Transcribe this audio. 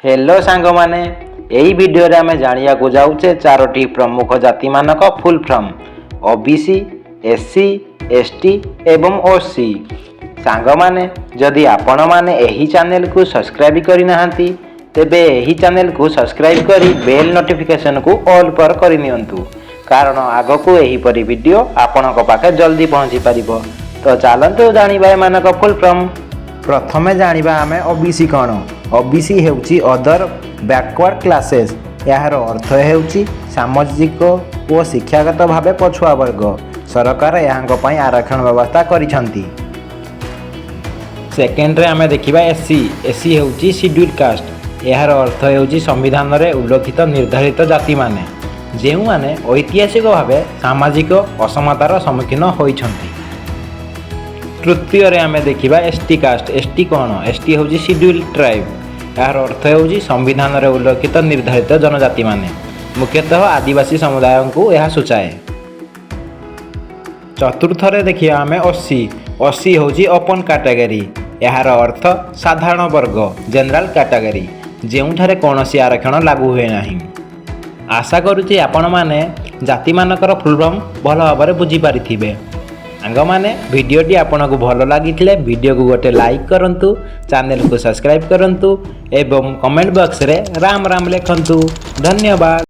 Hello ସାଙ୍ଗମାନେ, ଏହି ଭିଡ଼ିଓରେ ଆମେ ଜାଣିବାକୁ ଯାଉଛେ ଚାରୋଟି ପ୍ରମୁଖ ଜାତିମାନଙ୍କ full form: OBC, SC, ST ଏବଂ ଓସି। ସାଙ୍ଗମାନେ, ଯଦି ଆପଣମାନେ ଏହି ଚ୍ୟାନେଲକୁ ସବସ୍କ୍ରାଇବ୍ କରିନାହାନ୍ତି, ତେବେ ଏହି ଚ୍ୟାନେଲକୁ ସବସ୍କ୍ରାଇବ୍ କରି ବେଲ୍ ନୋଟିଫିକେସନକୁ ଅଲ୍ ପର କରିନିଅନ୍ତୁ, କାରଣ ଆଗକୁ ଏହିପରି ଭିଡ଼ିଓ ଆପଣଙ୍କ ପାଖେ ଜଲ୍ଦି ପହଞ୍ଚି ପାରିବ। ତ ଚାଲନ୍ତୁ ଜାଣିବା ଏମାନଙ୍କ ଫୁଲ୍ ଫର୍ମ। ପ୍ରଥମେ ଜାଣିବା ଆମେ ଓବିସି କ'ଣ। ଓବିସି ହେଉଛି ଅଦର ବ୍ୟାକୱାର୍ଡ଼ କ୍ଲାସେସ୍। ଏହାର ଅର୍ଥ ହେଉଛି ସାମାଜିକ ଓ ଶିକ୍ଷାଗତ ଭାବେ ପଛୁଆ ବର୍ଗ। ସରକାର ଏହାଙ୍କ ପାଇଁ ଆରକ୍ଷଣ ବ୍ୟବସ୍ଥା କରିଛନ୍ତି। ସେକେଣ୍ଡରେ ଆମେ ଦେଖିବା ଏସସି। ଏସସି ହେଉଛି ସିଡ୍ୟୁଲ୍ କାଷ୍ଟ। ଏହାର ଅର୍ଥ ହେଉଛି ସମ୍ବିଧାନରେ ଉଲ୍ଲେଖିତ ନିର୍ଦ୍ଧାରିତ ଜାତିମାନେ, ଯେଉଁମାନେ ଐତିହାସିକ ଭାବେ ସାମାଜିକ ଅସମତାର ସମ୍ମୁଖୀନ ହୋଇଛନ୍ତି। ତୃତୀୟରେ ଆମେ ଦେଖିବା S T caste. S T କ'ଣ? ଏସ୍ ଟି ହେଉଛି ସିଡ୍ୟୁଲ୍ ଟ୍ରାଇବ୍। ଏହାର ଅର୍ଥ ହେଉଛି ସମ୍ବିଧାନରେ ଉଲ୍ଲେଖିତ ନିର୍ଦ୍ଧାରିତ ଜନଜାତିମାନେ। ମୁଖ୍ୟତଃ ଆଦିବାସୀ ସମୁଦାୟଙ୍କୁ ଏହା ସୂଚାଏ। ଚତୁର୍ଥରେ ଦେଖିବା ଆମେ ଓସି। ଓସି ହେଉଛି ଓପନ୍ କାଟାଗୋରୀ। ଏହାର ଅର୍ଥ ସାଧାରଣ ବର୍ଗ, ଜେନେରାଲ କାଟାଗୋରୀ, ଯେଉଁଠାରେ କୌଣସି ଆରକ୍ଷଣ ଲାଗୁ ହୁଏ ନାହିଁ। ଆଶା କରୁଛି ଆପଣମାନେ ଜାତିମାନଙ୍କର ଫୁଲ୍ ଫର୍ମ ଭଲ ଭାବରେ ବୁଝିପାରିଥିବେ। ସାଙ୍ଗମାନେ, ଭିଡ଼ିଓଟି ଆପଣଙ୍କୁ ଭଲ ଲାଗିଥିଲେ ଭିଡ଼ିଓକୁ ଗୋଟେ ଲାଇକ୍ କରନ୍ତୁ, ଚ୍ୟାନେଲକୁ ସବସ୍କ୍ରାଇବ୍ କରନ୍ତୁ ଏବଂ କମେଣ୍ଟ ବକ୍ସରେ ରାମ ରାମ ଲେଖନ୍ତୁ। ଧନ୍ୟବାଦ।